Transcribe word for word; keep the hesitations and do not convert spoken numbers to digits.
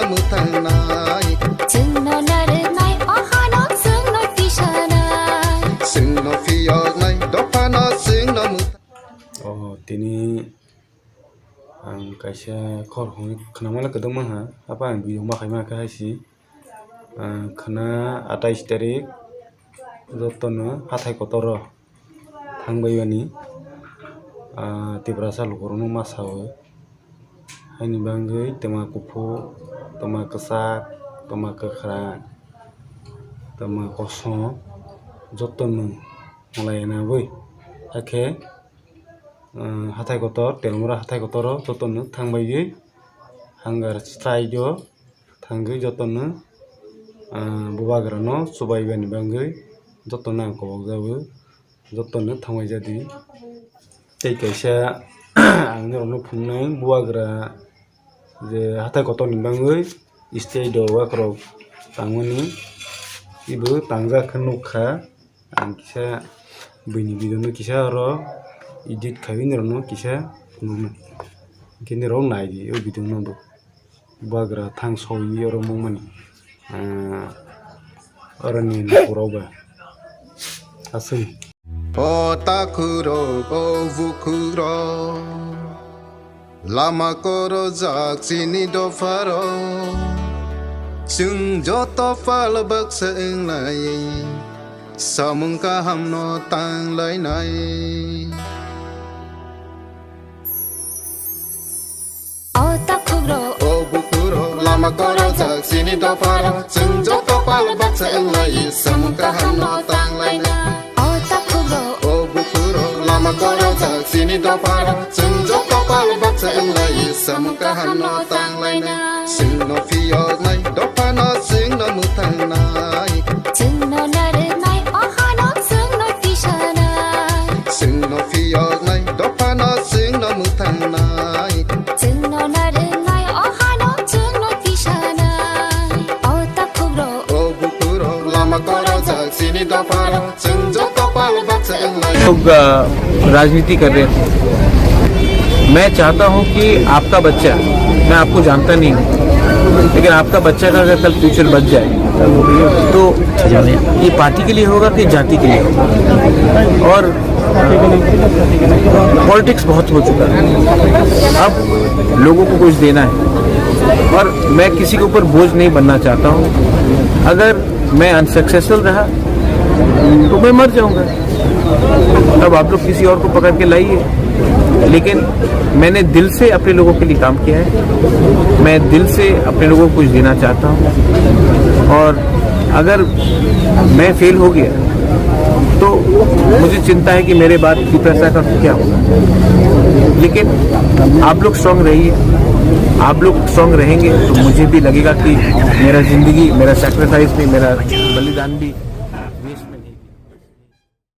Mwthangnai. Chwngno narwknai, o hano chwngno tisanai. Chwngno phiyoknai, dophano chwngno mwthang- Oh, tini ang kaisa khor hwnwi khwnamale kwdwkma ha, apa ang video ma khaima khe hai si. Ah, khwna atais tarik jotono hathai kotoro thangbai bani, ah, Tiprasa lukurokno ma sao. Haini bagwi twma kuphur, twma kwchak, twma kwkhwrang, twma kosom jotono malai nangwi. Hakhe, ah, hathai kotor, Telmura hathai kotoro jotono thangbaiwi hunger strike o thangwi jotono, ah, bubagrano chubaibani bagwi jotono ang kobokjago, jotono thangbai jadi. Tei kaisa ang norokno phunuknai bubagra je hathai kotorni bagwi stage o wakrok tangmani ibo tangjak khe nukha. Ang kisa buini video no kisa oro edit khaiwi norokno kisa phunuknai. Hwnkhe norok naidi o video no bo. Bubagra thang soi oro mungmani, ah, oroni lukurok ba aswk. O takhurok, o bukhurok, lama korojak chini dopharok, chwng joto pal baksa wnglai, samung kahamno tanglainai. O takhukro, o bukhuro, lama korojak chini dopharo, chwng joto pal baksa wnglai, samung kahamno tanglaina. O takhukro, o bukhuro, lama korojak chini dopharo, chwng joto pal baksa wnglai, samung kahamno tanglaina. Chwngno phiyoknai, dophano chwngno mwthangnai. Chwngno narwknai, o hano chwngno tisanai. Chwngno phiyoknai, dophano chwngno mwthangnai. Chwngno narwknai, o hano chwngno tisanai. O takhukro, o bukhuro, lama korojak chini dopharo. लोग, अ, राजनीति कर रहे हैं। मैं चाहता हूं कि आपका बच्चा, मैं आपको जानता नहीं हूं, लेकिन आपका बच्चा का अगर कल फ्यूचर बच जाए, तो ये पार्टी के लिए होगा कि जाति के लिए होगा? और पॉलिटिक्स बहुत हो चुका है, अब लोगों को कुछ देना है। और मैं किसी के ऊपर बोझ नहीं बनना चाहता हूं। अगर मैं अनसक्सेसफुल रहा, तो मैं मर जाऊंगा। तब आप लोग किसी और को पकड़ के लाइए, लेकिन मैंने दिल से अपने लोगों के लिए काम किया है। मैं दिल से अपने लोगों को कुछ देना चाहता हूँ, और अगर मैं फेल हो गया, तो मुझे चिंता है कि मेरे बाद की पैसा का क्या होगा। लेकिन आप लोग स्ट्रांग रहिए, आप लोग स्ट्रांग रहेंगे तो मुझे भी लगेगा कि मेरा जिंदगी, मेरा सैक्रिफाइस भी, मेरा बलिदान भी